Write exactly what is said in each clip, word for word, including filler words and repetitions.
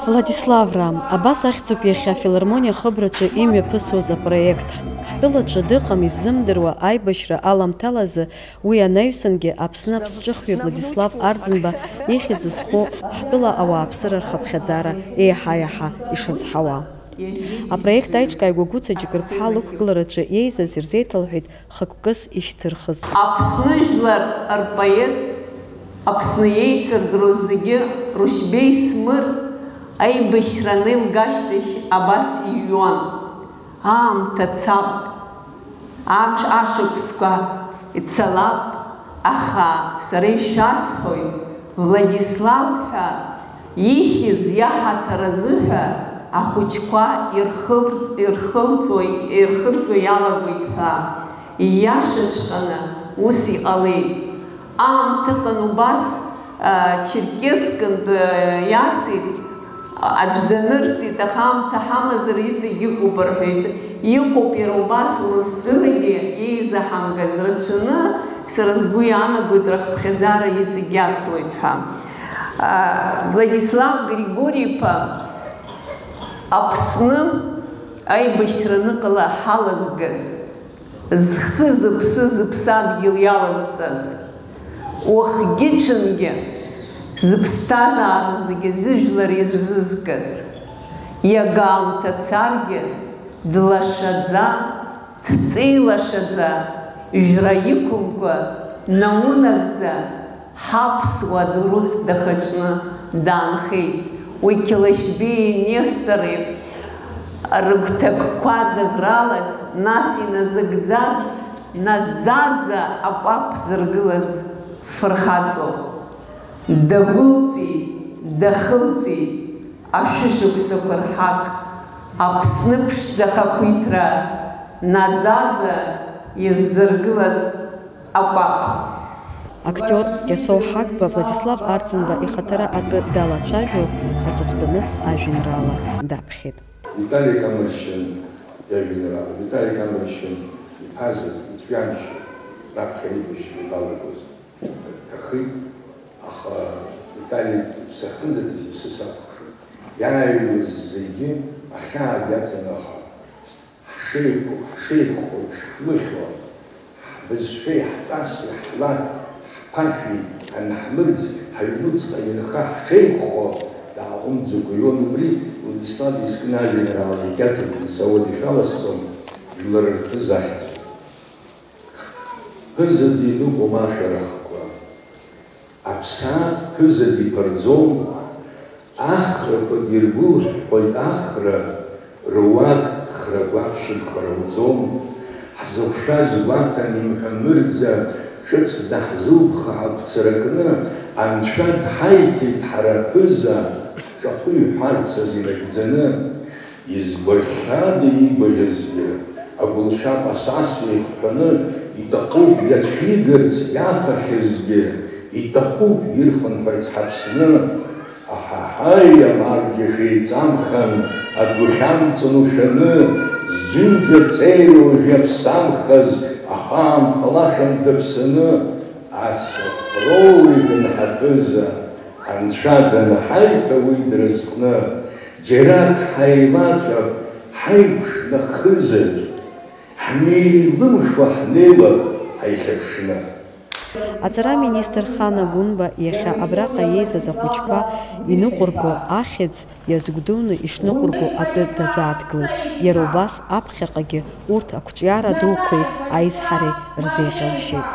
Владиславраа, абас ахьӡуп иахьа афилармониа ахыбраҿы имҩаԥысуаз апроект. Ҳтәылаҿы дыҟам иззымдыруа аибашьра аламҭалазы уи анаҩсангьы Аԥсны аԥсҿыхҩы Владислав Арӡынба ихьӡ зху ҳтәыла ауааԥсыра рхыԥхьаӡара еиҳа-еиҳа ишазҳауа. Апроект аиҿкааҩ Гәагәыца Џьыкырԥҳа лықәгылараҿы еизаз ирзеиҭалҳәеит хықәкыс ишьҭырхыз. Аԥсны жәлар рпоет, Аԥсны еицырдыруаз зегьы Рушьбеи Смыр аибашьра анеилга ашьҭахь абас иҩуан: аамҭа цап, амш-, ашықәсқәа ицалап, аха сара ишәасҳәоит, Владислав ҳәа ихьӡ иаҳаҭыр азыҳәа ахәыҷқәа ирхылҵ-, ирхылҵуа, ирхырҵуа иалагоит ҳәа. Ииашаҵәҟьаны ус иҟалеит. Аамҭа ыҟан убас, а, Черкесск аҟынтә, а, иасит, аӡә данырҵеит, аха аамҭа ҳамазар иҵегь иҟоуп рҳәеит. Иҟоуп иара убас Урыстәылагьы еизаҳамгаз рацәаны, сара сгәы иаанагоит рыхыԥхьаӡара иҵегь иацлоит ҳәа. А, Владислав Григори-иԥа Аԥсны аибашьра аныҟала ҳалазгаз, зхы-зыԥсы зыԥсадгьыл иалазҵаз, уахгьы-ҽынгьы зыԥсҭазаара зегьы зыжәлар ирзызгаз, иага аамҭа царгьы, длашаӡа, дҵеилашаӡа, жәра иқәымкәа, наунагӡа, ҳаԥсуа дурыхь дахаҿны даанхеит. Уи Қьалашьбеии Нестори рыгәҭакқәа зыӷралаз, нас иназыгӡаз, наӡаӡа акәаԥ зыргылаз фырхаҵоуп. Дагәылҵит, дахылҵит ашәышықәсақәа рҳақ, Аԥсны ԥшӡа ахақәиҭра наӡаӡа иззыргылаз акәаԥ. Актиор Кьасоу Ҳагба Владислав Арӡынба ихаҭара атәы далацәажәо, аҵыхәтәаны ажәеинраала даԥхьеит. Витали Камыршьын иажәеинраала. Витали Камыршьын иԥа зегь ицәгьамшьо раԥхьа еибашьра далагоз дҭахеит, аха Витали иԥсы ахьынӡаҭаз иԥсы сакәыхшоуп. Иааҩуаз зегьы ахьаагь аҵанаха, ҳшеиқәу, ҳшеиқәхо, ишҳмыхьуа, ҳбызшәеи ҳҵаси, ҳла, ҳԥашәи анҳмырӡ, ҳаҩнуҵҟа инха ҳшеиқәхо дааҟәымҵӡакәа иҩуан. Убри Владислав изкны ажәеинраала зегь иаҭатәны сауада ишәаласҵом, жәлар рԥыза ахьӡуп. Ԥыза диныҟәом ашәарахқәа. Аԥсаатә ԥыза диԥырӡом, ахрақәа диргәылҳәҳәоит ахра, руак храгәаԥшьымхар ауӡом. Ҳзықәшәаз гәаҭан имҳәа мырӡа, ҿыц даҳзылԥха ҳагәцаракны, Анцәа дҳаиҭеит ҳара аԥыза, ҳҿахәы иҳәарц азы инагӡаны. Изгәаӷьхьада иигәаӷьызгьы, агәылшьап асас еихҳәаны, иҭахуп иацәигарц иафахьазгьы, иҭахуп ирхынҳәырц ҳаԥсны. Аҳаҳаи, амарџьа шәеиҵамхан, адәы хьамҵын ушәаны, зџьынџьа ҵеира уажә иаԥсамхаз, ахаан дҟалашан дыԥсаны, асафроуаҩ дынҳаԥыза, Анцәа данҳаиҭа уи дразҟны. Џьарак ҳаилаҵәап, ҳаиԥш нахызаҵә, ҳнеилымшәа ҳнеилап ҳаихьыԥшны. Аҵара аминистр Хана Гәынба иахьа абраҟа еизаз ахәыҷқәа иныҟәырго ахьӡ иазгәдуны ишныҟәырго атәы дазааҭгылеит. Иара убас аԥхьаҟагьы урҭ ақәҿиара дуқәеи аизҳареи рзеиӷьалшьеит.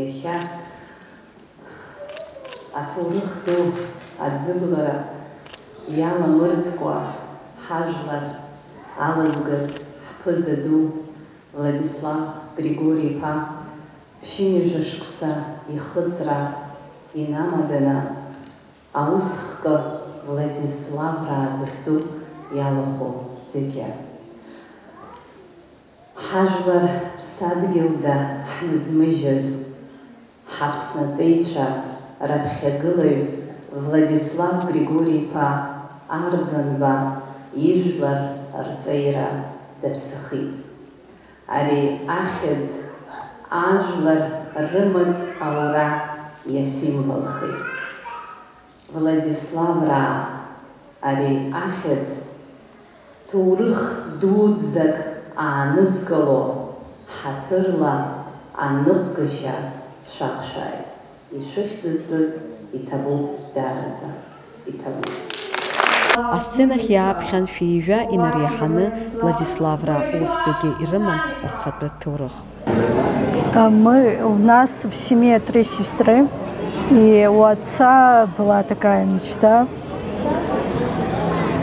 Иахьа аҭоурых ду аӡыблара иаламырӡкәа ҳажәлар алазгаз ҳԥыза ду Владислав Григори-иԥа ԥшьынҩажәа шықәса ихыҵра инамаданы аус хкы Владиславраа захьӡу иалахәу зегьы. Ҳажәлар ԥсадгьылда ҳнызмыжьыз, ҳаԥсны аҵеицәа раԥхьагылаҩ Владислав Григори-иԥа Арӡынба ижәлар рҵеира даԥсахит. Ари ахьӡ ажәлар рымаҵ аура иасимволхеит. Владиславраа, Ари ахьӡ ҭоурых дуӡӡак аанызкыло, ҳаҭырла аныҟәгашьа шәақәшәааит. Ишәыхьӡызтәыз иҭабуп, даараӡа иҭабуп. Асценахь иааԥхьан шәи ҩажәа инареиҳаны Владиславраа, урҭ зегьы ирыман рхатәы ҭоурых. А, мы, у нас в семье три сестры, и у отца была такая мечта,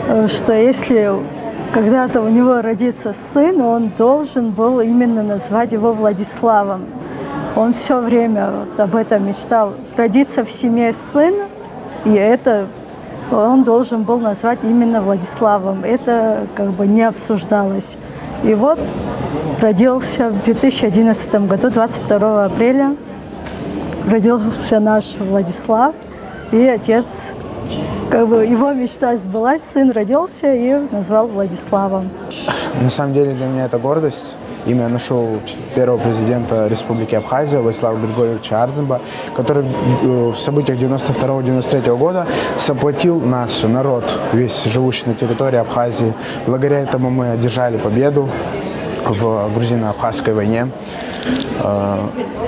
э, что если когда-то у него родится сын, он должен был именно назвать его Владиславом. Он все время вот об этом мечтал. Родится в семье сын, и это он должен был назвать именно Владиславом. Это как бы не обсуждалось. И вот родился в две тысячи одиннадцатом году, двадцать второго апреля, родился наш Владислав. И отец, как бы, его мечта сбылась, сын родился и назвал Владиславом. На самом деле для меня это гордость. Имя нашел первого президента Республики Абхазия Владислава Григорьевича Ардзинба, который, э, в событиях девяносто второго девяносто третьего года сплотил нацию, народ, весь живущий на территории Абхазии. Благодаря этому мы одержали победу в грузино-абхазской войне. Э,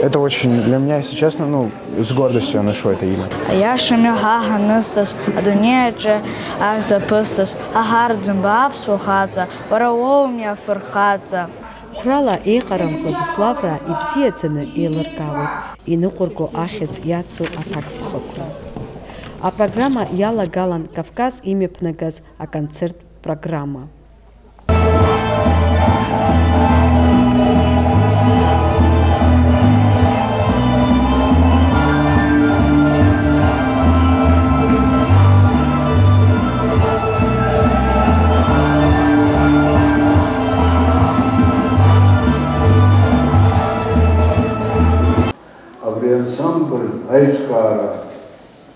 это очень для меня, если честно, ну, с гордостью я ношу это имя. Аиаша мҩа ҳа ҳанысҵаз, адунеи аҿы ахьӡ аԥысҵаз, ҳа ҳардзынба аԥсуа хаҵа, уара уоуми афырхаҵа. Қәрала еиҟарам Владиславраа ибзиаӡаны еилыркаауеит, иныҟәырго ахьӡ иацу аҭакԥхықәра. Апрограмма иалагалан Кавказ имҩаԥнагаз аконцерттә программа. Абри ансамбль аиҿкаара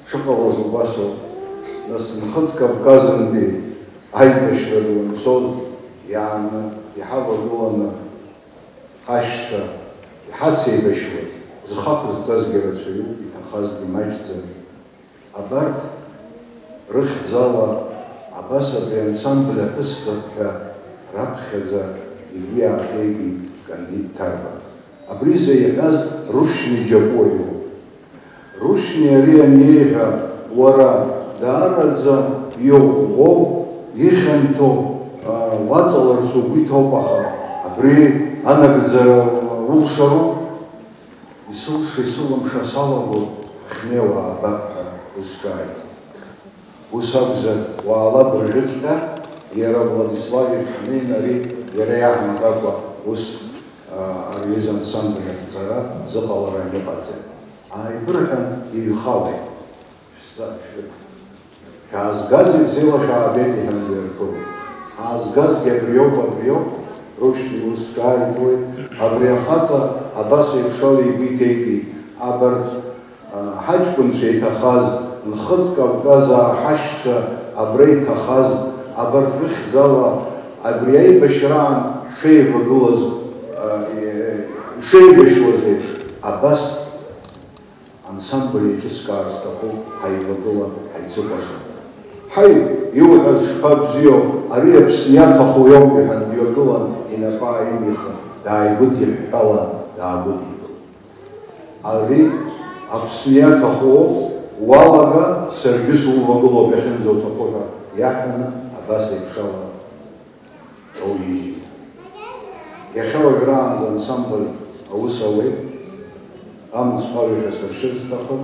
шыҟалаз убасоуп. Нас Нхыҵ Кавказынтәи аибашьра ду анцоз, иааны иҳавагыланы ҳашьцәа иҳацеибашьуаз, зхы ақәызҵазгьы рацәаҩуп, иҭахазгьы маҷӡам. Абарҭ рыхьӡала абас абри ансамбль аԥысҵап ҳәа раԥхьаӡа игәы иааҭеикит Кандид Ҭарба. Абри зеиҳәаз Рушьни Џьапуа иоуп. Рушьни ари аниеиҳәа, уара даараӡа иӷәӷәоу, ихьанҭоу, а, уаҵаларц угәы иҭоуп, аха абри анагӡара улшароуп? Исылшо, исылымшо салагоит, ҳахьнеиуа аабап ҳәа ус ҿааиҭит. Ус акәзар, уаала абыржәыҵәҟьа, иара Владислав иеиԥш ҳнеины ари иара иаҳмаҳәакәа ус, а, ари аҩыза ансамбль аԥҵара зыҟалара аныҟаӡам. Ааибырҳәан, иҩхалеит. Шәза-, шәы-, шәаазгаз ибзиала шәаабеит, иҳәан дҩарԥылеит. Ҳаазгазгьы абриоуп, абриоуп, Рушьни ус ҿааиҭуеит, абри ахаҵа абас еиԥшала игәы иҭеикит, абарҭ, а, ҳаҷкәынцәа иҭахаз, Нхыҵ Кавказаа ҳашьцәа абра иҭахаз, абарҭ рыхьӡала абри аибашьраан шеивагылаз, а, е-, шеибашьуаз еиԥш, абас ансамбль еиҿыскаар сҭахуп, ҳаивагылан ҳаицыкәашон. Ҳаи, иуҳәаз шԥабзиоу, ари Аԥсны иаҭаху иоуп, иҳәан дҩагылан, инапы ааимихын, дааигәыдиҳәҳәалан, даагәыдикылт. Ари Аԥсны иаҭаху уалага, саргьы сувагылоуп иахьынӡауҭаху ҳәа иаҳәаны абас еиԥшала Ауаҩы. Иахьа уажәраанӡа ансамбль аус ауеит, амцхәы ҩажәа сыршьыр сҭахын.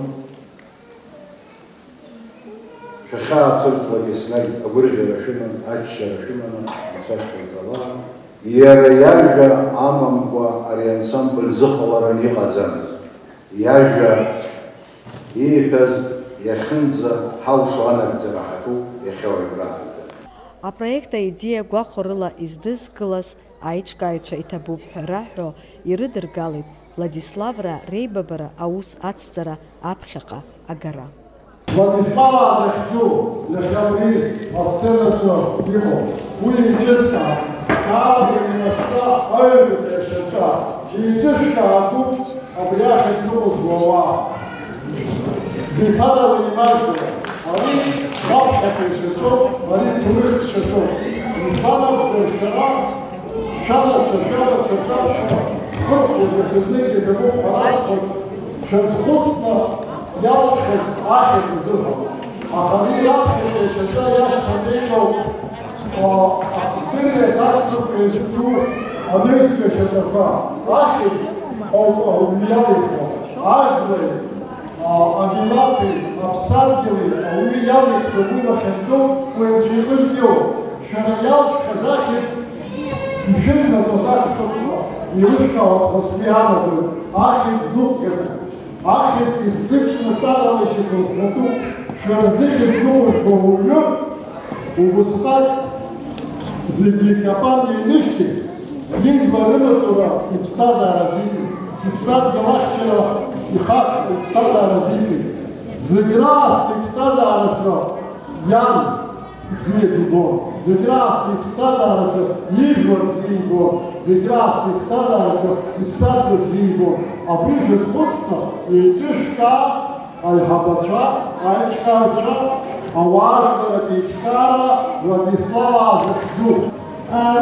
Шәахьаацәырҵлак еснагь агәырӷьара шәыман, аччара шәыманы анцәа шәҟаиҵалан. Иара иажәа амамкәа ари ансамбль зыҟаларан иҟаӡамызт. Иажәа ииҳәаз иахьынӡа ҳалшо анагӡара ҳаҿуп иахьа уажәраанӡа. Апроект аидеиа гәахәарыла издызкылаз аиҿкааҩцәа иҭабуп ҳәа раҳәо ирыдыргалеит Владиславраа реибабара аус ацҵара аԥхьаҟа агара. Владиславаа захьӡу иахьа уи асценаҿы иҟоуп. Уи еиҿыскаап, шәаалаган инагӡа аҩбатәи ашьаҿа. Еиҿышәкаагоуп абри ахьатә ныҟәызго ауаа. Биԥарала имарӡа, ари Раԥхьатәи шьаҿоуп, ари ҭоурыхтә шьаҿоуп. Избан акәзар, шәара, шәанацәа, шәабацәа ҿаршәуа, зхырхәо даҽазныкгьы ҭабуп ҳәа расҳәоит, шәазхәыцны иалԥхьаз ахьӡ азыҳәан. Аха ари раԥхьатәи ашьаҿа иашьҭанеироуп, а, ахдырҩа аҭакԥхықәра иазцу анаҩстәи ашьаҿақәа. Ахьӡ ауп ауаҩы иалихуа, ажәлари, а, амилаҭи, аԥсадгьыли ауаҩы иалихуа уи лахьынҵоу, уи анцәа иҟынтә иоуп. Шәара иалшәхьаз ахьӡ ишәыжәнаҭо аҭакԥхықәра ирышәҳәауа ҳәа сгәы иаанагоит, ахьӡ дук иаҭәам. Ахьӡгьы ззыҽны ҵарала ишьақәырӷәӷәатәуп, шәара зыхьӡ ныҟәыжәго ауаҩы, убысҟак зегьы капан ианышьҭи, ижәлар рымаҵура иԥсҭазаара азикит, иԥсадгьыл ахьчара ихахьа иԥсҭазаара азикит. Зегь раасҭа иԥсҭазаараҿы иан бзиа дибон, зегь раасҭа иԥсҭазаараҿы ижәлар бзиа ибон, зегь раасҭа иԥсҭазаараҿы иԥсадгьыл бзиа ибон. Абри шәазхәыцны еиҿышәкаа, аиҳабацәа, аиҿкаҩцәа, ауаажәларратә еиҿкаара Владислав аазыхьӡу.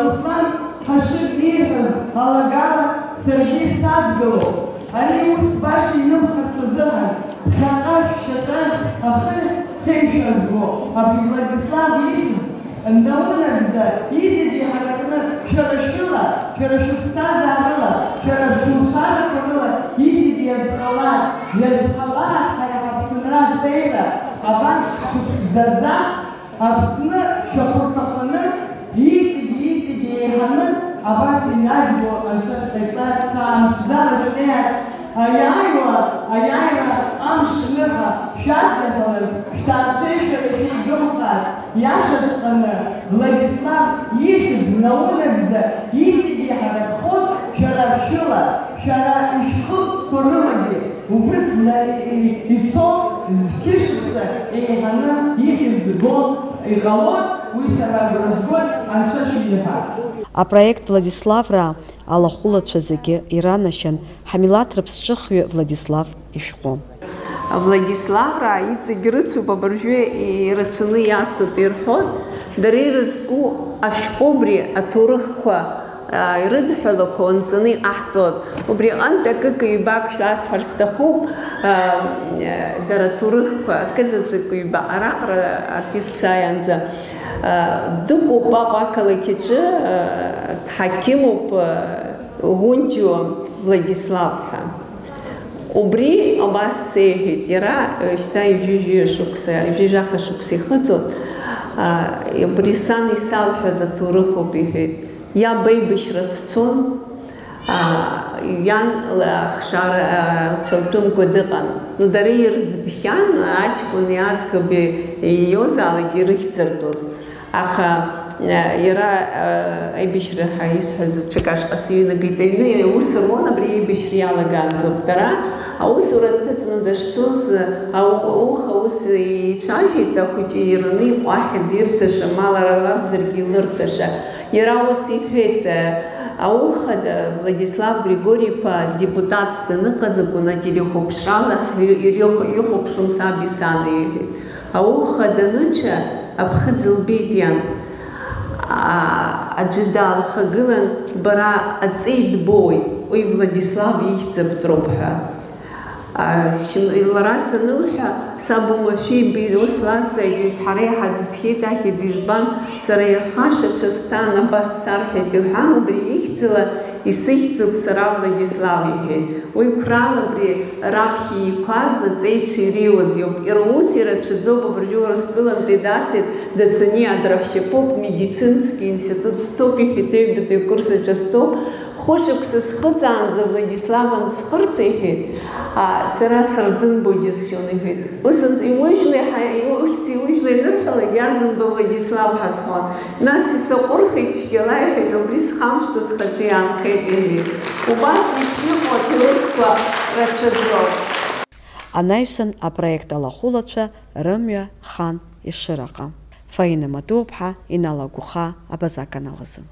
Руслан Ҳашыр ииҳәаз алагала саргьы садгылоуп. Ари ус баша инымхарц азыҳәан, ԥхьаҟа шәшьаҿа ахы ҭеишәарбо абри Владислав ихьӡ наунагӡа иҵегьы иҳаракны шәара шәыла, шәара шәыԥсҭазаарала, шәара шәылшарақәа рыла иҵегьы иазхалааит, иазхалааит ҳара ҳаԥсынра аҵеира абас шәыԥшӡаӡа. Аԥсны шәахәырҭаханы, иҵегь-иҵегь еиҳаны абас инажәго Анцәа шәҟаиҵа, ҽаамԥшӡара шәнеиааит, аиааиуа, аиааира амш ныҳәа шәадныҳәалаз, шәҭаацәеи шәареи шәеидымхааит, иашаҵәҟьаны, Владислав ихьӡ наунагӡа иҵегь иҳаракхоит шәара шәыла, шәара ишәхылҵқәа рылагьы. Убыс на-, и-, и-, ицо зқьышықәса еиҳаны ихьӡ збо иҟалоит, уи сара агәра згоит, Анцәа шәиҳәа. Апроект Владиславраа алахәылацәа зегьы иранашьан, ҳмилаҭ рыԥсҿыхҩы Владислав ишәҟәы. Владиславраа иҵегь рыцуп, абыржәы ирацәаны иасит ирҳәоит, дара ирызку ашәҟәы убри аҭоурыхқәа аа, ирыдҳәалақәа нҵаны иҟаҳҵоит. Убри аҟынтә акык-ҩбак шәасҳәар сҭахуп, аа, дара аҭоурыхқәа, акызаҵәык ҩба араҟара артистцәа ианӡа, аа, дыҟоуп Аҟәа ақалақь аҿы, аа, дҳақьымуп, аа, Гәынџьуа Владислав ҳәа. Убри абас сеиҳәеит, иара, шьҭа ҩажәи жәаҩа шықәса, ҩажәи жәаха шықәса ихыҵуан, аа, убри сан исалҳәаз аҭоурыхоуп, иҳәеит. Иаб аибашьра дцон, аа, иан ла-, ахшара, аа, лҽыртәымкәа дыҟан. Ну, дара ирыӡбхьан, аҷкәын иаӡӷаб ииозаалак ирыхьӡыртәуаз. Аха, аа, иара, аа, аибашьра ҳәа исҳәаз аҽык ашҟа сыҩнагеит. Аҩны иус руан абри аибашьра иалагаанӡоуп. Дара аусура дҭыҵны дышцоз, ау-, ауха ус ицәажәеит, ахәыҷы ираны иҟәахьаӡ ирҭаша, ма лара лакәзаргьы илырҭаша. Иара ус иҳәеит, ауха Владислав Григори-иԥа депутатс даныҟаз акәын ателехәаԥшрала ирыхә-, ихәаԥшуан саби сани, иҳәеит. Ауха даныцәа аԥхыӡ лбеит иан. А-, аӡәы даалхагылан, бара аҵеи дбоуеит, уи Владислав ихьӡ аптроуп ҳәа. Лара санылҳәа, саб уамашәа ибеит, ус лазҵааит, ҳара иҳаӡбхьеит ахьӡ, избан, сара иахашацәа сҭан, абас сарҳәеит, иҳәан, убри ихьӡала исыхьӡуп сара Владислав, иҳәеит. Уи қәрала абри раԥхьа иқәаз аҵеицәа иреиуаз иоуп. Иара ус ирацәаӡоуп, абыржәы Урыстәылантәи дасит, Дасаниа драҳәшьаԥоуп, медицинский институт сҭоуп, иҳәеит, ҩбатәи акурс аҿы стәоуп. Хәышықәса схыҵаанӡа Владислав ансхырц, иҳәеит, а, сара сырӡынбо џьысшьон, иҳәеит. Ус анҵ-, иужәла иҳа-, иухьӡ иужәла инырҳәалак, иарӡынба Владислав ҳәа сҳәон. Нас исаҟәырхит цәгьала, иҳәеит, убри схамышҭуа схаҿы иаанхеит, иҳәеит. Убас еиԥш иҟоу аҭоурыхқәа рацәаӡоуп. Анаҩсан апроект алахәылацәа рымҩа хан Ешыраҟа. Фаина Матуаԥҳа, Инал Агәхаа, Абаза аканал азы.